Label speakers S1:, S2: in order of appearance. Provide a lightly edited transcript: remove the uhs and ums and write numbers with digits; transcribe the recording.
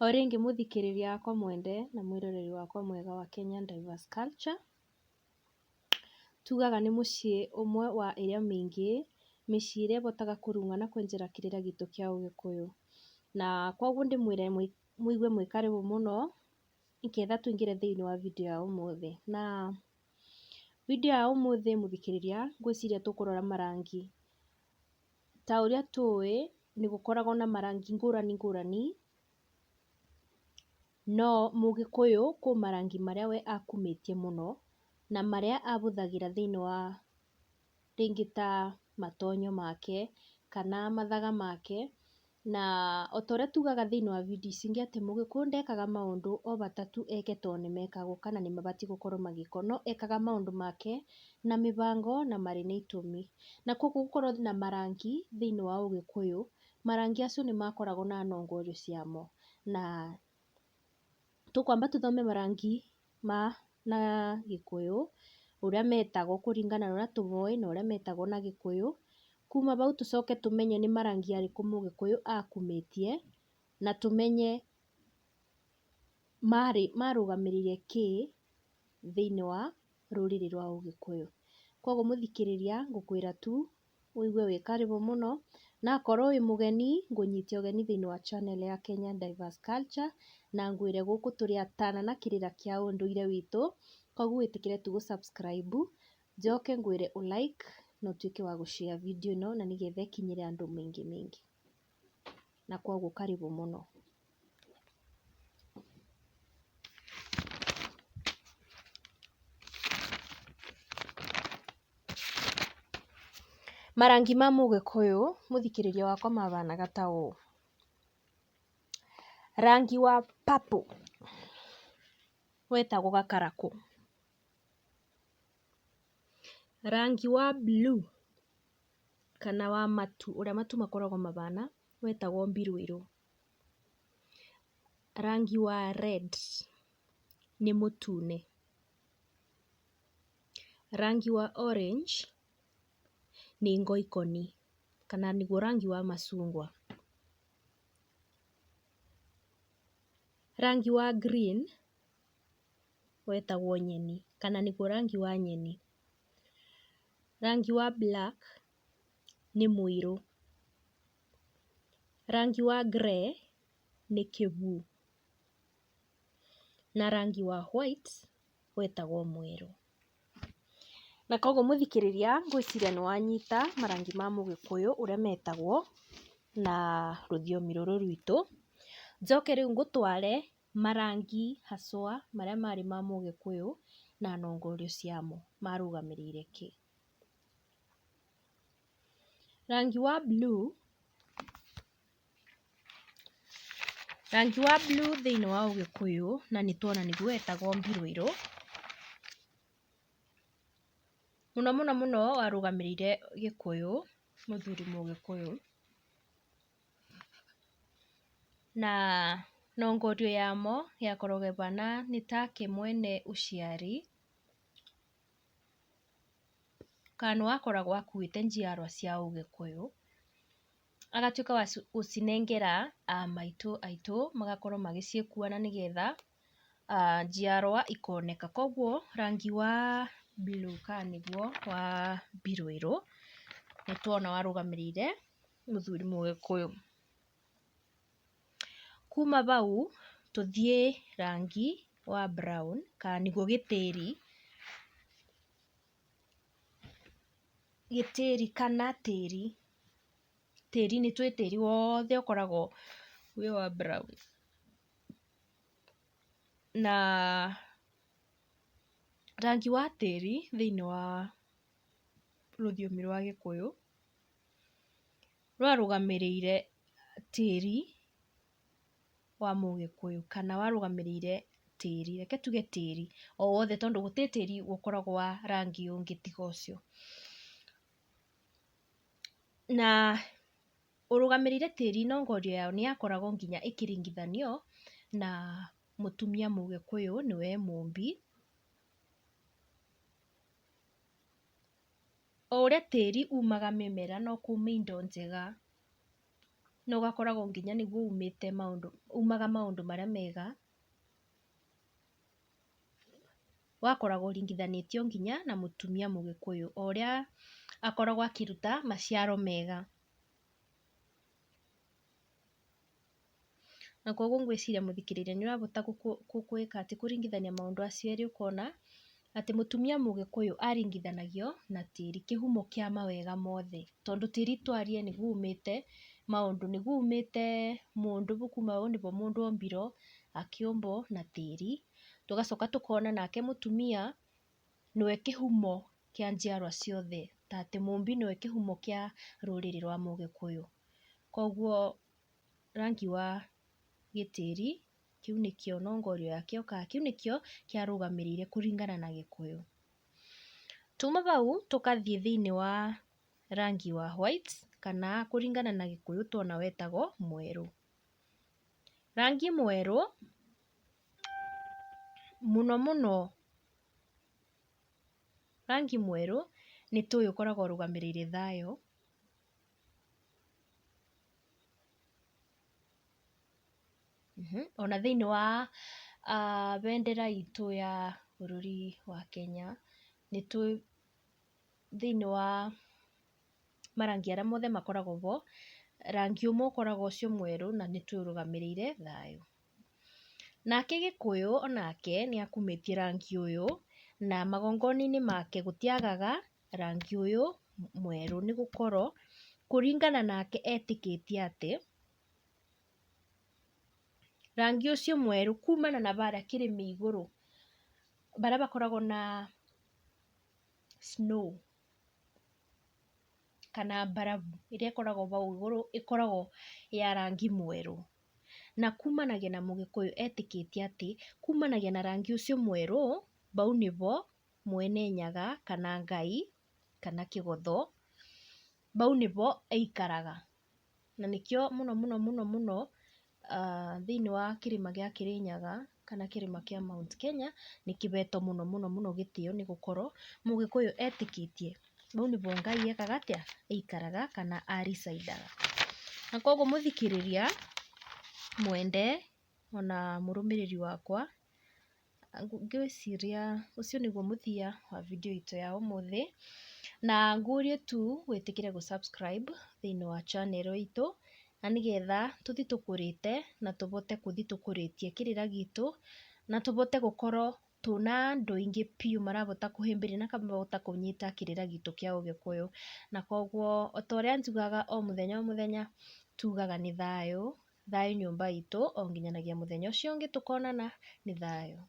S1: O rĩngĩ mũthikĩrĩria wakwa mwende na mwĩroreri wakwa mwega wa Kenyan Diverse Culture, tugaga nĩ mũciĩ ũmwe wa ĩrĩa mĩingĩ, mĩciĩ ĩrĩa ĩbotaga kũrung'a na kwenjera kĩrĩra gitũ kĩa ũgĩkũyũ. Na koguo ndĩmwĩre mũigue mwĩ karibu mũno, nĩketha tũingĩre thĩiniĩ wa video ya ũmũthĩ. Na video ya ũmũthĩ mũthikĩrĩria, ngwĩciria tũkũrora marangi. Ta ũrĩa tũĩ nĩ gũkoragwo na marangi ngũrani ngũrani, no mũgĩkũyũ kwĩ marangi marĩa we akumĩtie mũno, na marĩa abũthagĩra thĩiniĩ wa rĩngĩ ta matonyo make, kana mathaga make, na ota ũrĩa tugaga thĩiniĩ wa video ici ingĩ atĩ mũgĩkũyũ ndekaga maũndũ o bata tu eke tondũ nĩmekagwo kana nĩmabatiĩ gũkorwo magĩkwo, no ekaga maũndũ make na mĩbango na marĩ na itũmi. Na koguo gũkorwo na marangi thĩiniĩ wa ũgĩkũyũ, marangi acio nĩmakoragwo na nongorio ciamo, na tũkwamba tũthome marangi ma na gĩkũyũ, ũrĩa metagwo kũringana na ũrĩa tũmoĩ na ũrĩa metagwo na gĩkũyũ, kuma bau tũcoke tũmenye nĩ marangi marĩkũ mũgĩkũyũ akumĩtie, na tũmenye marĩ marũgamĩrĩire kĩĩ thĩiniĩ wa rũrĩrĩ rwa ũgĩkũyũ. Koguo mũthikĩrĩria ngũkwĩra tu wĩigue wĩ karibu mũno, na akorwo wĩ mũgeni ngũnyite ũgeni thĩiniĩ wa channel ya Kenya Diverse Culture, na ngwĩre gũkũ tũrĩ atana na kĩrĩra kĩa ũndũire witũ, koguo wĩtĩkĩre tu gũ subscribe, njoke ngwĩre ũ like na ũtuĩke wa gũ share video ĩno na nĩgetha ĩkinyĩre andũ maingĩ maingĩ. Na koguo karibu mũno. Marangi ma mũgĩkũyũ mũthikĩrĩria wakwa mabanaga ta ũũ, rangi wa purple wetagwo gakarakũ, rangi wa blue kana wa matu, ũrĩa matu makoragwo mabana wetagwo mbirũirũ, rangi wa red nĩ mũtune, rangi wa orange nĩ ngoikoni kana nĩguo rangi wa macungwa, rangi wa green wetagwo nyeni kana nĩguo rangi wa nyeni, rangi wa black nĩ mũirũ, rangi wa grey nĩ kĩbuu, na rangi wa white wetagwo mwerũ. Na koguo mũthikĩrĩria ngwĩciria nĩ wanyita marangi ma mũgĩkũyũ ũrĩa metagwo na rũthiomi rũrũ rwitũ, njoke rĩu ngũtware marangi haswa marĩa marĩ ma mũgĩkũyũ na nongorio ciamo marũgamĩrĩire kĩ. Rangi wa blue, rangi wa blue thĩiniĩ wa ũgĩkũyũ na nĩ tuona nĩguo wetagwo mbirũirũ, mũno mũno mũno warũgamĩrĩire gĩkũyũ, mũthuri mũgĩkũyũ, na nongorio yamo yakoragwo ĩbana nĩ take mwene ũciari, kana nĩwe wakoragwo akuĩte njiarwa cia ũgĩkũyũ, agatuĩka wa gũcinengera a maitũ aitũ magakorwo magĩcikua na nĩgetha njiarwa ikoneka. Koguo rangi wa blue kana nĩguo wa mbirũirũ nĩ tuona warũgamĩrĩire mũthuri mũgĩkũyũ. Kuma bau tũthiĩ rangi wa brown kana nĩguo gĩtĩri, gĩtĩri kana tĩri, tĩri nĩ tũĩ tĩri wothe ũkoragwo wĩ wa brown. Na rangi wa tĩri thĩiniĩ wa rũthiomi rwa gĩkũyũ rwarũgamĩrĩire tĩri wa mũgĩkũyũ kana warũgamĩrĩire tĩri, reke tuge tĩri o wothe tondũ gũtirĩ tĩri ũkoragwo wa rangi ũngĩ tiga ũcio. Na ũrũgamĩrĩire tĩri nongorio yao nĩ yakoragwo nginya ĩkĩringithanio na mũtumia mũgĩkũyũ nĩwe mũmbi. O ũrĩa tĩri umaga mĩmera no kume indo njega. Na ũgakoragwo nginya nĩguo umĩte maũndũ, umaga maũndũ marĩa mega, ũgakoragwo ũringithanĩtio nginya na mũtumia mũgĩkũyũ, o ũrĩa akoragwo akĩruta maciaro mega. Na koguo ngwĩciria mũthikĩrĩria nĩ ũrahota gwĩka atĩ, kũringithania maũndũ acio erĩ ũkona atĩ mũtumia mũgĩkũyũ aringithanagio na tĩri, kĩhumo kĩa mawega mothe, tondũ tĩri twarie nĩguo umĩte maũndũ, nĩguo umĩte mũndũ, kuma hau nĩguo mũndũ ombirwo, akĩũmbwo na tĩri, tũgacoka tũkona nake mũtumia nĩwe kĩhumo kĩa njiarwa ciothe, ta atĩ mũmbi nĩwe kĩhumo kĩa rũrĩrĩ rwa mũgĩkũyũ. Koguo rangi wa gĩtĩri, kĩu nĩkĩo nongorio yakĩo kana kĩu nĩkĩo kĩarũgamĩrĩire kũringana na gĩkũyũ. Tuma hau tũkathiĩ thĩiniĩ wa rangi wa white kana kũringana na gĩkũyũ tuona wetagwo mwerũ. Rangi mwerũ mũno mũno, rangi mwerũ nĩ tũĩ ũkoragwo ũrũgamĩrĩire thayũ, ona thĩiniĩ wa bendera itũ ya bũrũri wa Kenya, nĩ tũĩ thĩiniĩ wa marangi arĩa mothe makoragwo ho, rangi ũmwe ũkoragwo ũcio mwerũ na nĩ tũĩ ũrũgamĩrĩire thayũ. Nake gĩkũyũ onake nĩ akumĩtie rangi ũyũ, na magongona-inĩ make gũtiagaga rangi ũyũ mwerũ, nĩ gũkorwo kũringana nake etĩkĩtie atĩ, rangi ũcio mwerũ kumana na harĩa kĩrĩma igũrũ, harĩa hakoragwo na snow kana mbarabu ĩrĩa ĩkoragwo hau igũrũ ĩkoragwo ya rangi mwerũ. Na kumanagia na mũgĩkũyũ etĩkĩtie atĩ, kumanagia na rangi ũcio mwerũ, hau nĩho Mwene Nyaga kana Ngai kana kĩgotho, hau nĩho aikaraga. Na nĩkĩo mũno mũno mũno mũno thĩiniĩ wa kĩrĩma gĩa Kĩrĩnyaga kana kĩrĩma kĩa Mount Kenya, nĩ kĩhetwo mũno mũno mũno gĩtĩo nĩ gũkorwo mũgĩkũyũ etĩkĩtie hau nĩho Ngai ekaga atĩa, aikaraga kana a reside aga. Na koguo mũthikĩrĩria mwende ona mũrũmĩrĩri wakwa, ngwĩciria ũcio nĩguo mũthia wa video itũ ya ũmũthĩ, na ngũrie tu wĩtĩkĩre gũ subscribe thĩiniĩ wa channel itũ, na nĩgetha tũthiĩ tũkũrĩte na tũhote gũthiĩ tũkũrĩtie kĩrĩra gitũ, na tũhote gũkorwo twĩna andũ aingĩ biũ marahota kũhĩmbĩria na makahota kũnyita kĩrĩra gitũ kĩa ũgĩkũyũ. Na koguo o ta ũrĩa njugaga o mũthenya o mũthenya, tugaga nĩ thayũ, thayũ nyũmba itũ o nginyanagia mũthenya ũcio ũngĩ tũkonana, nĩ thayũ.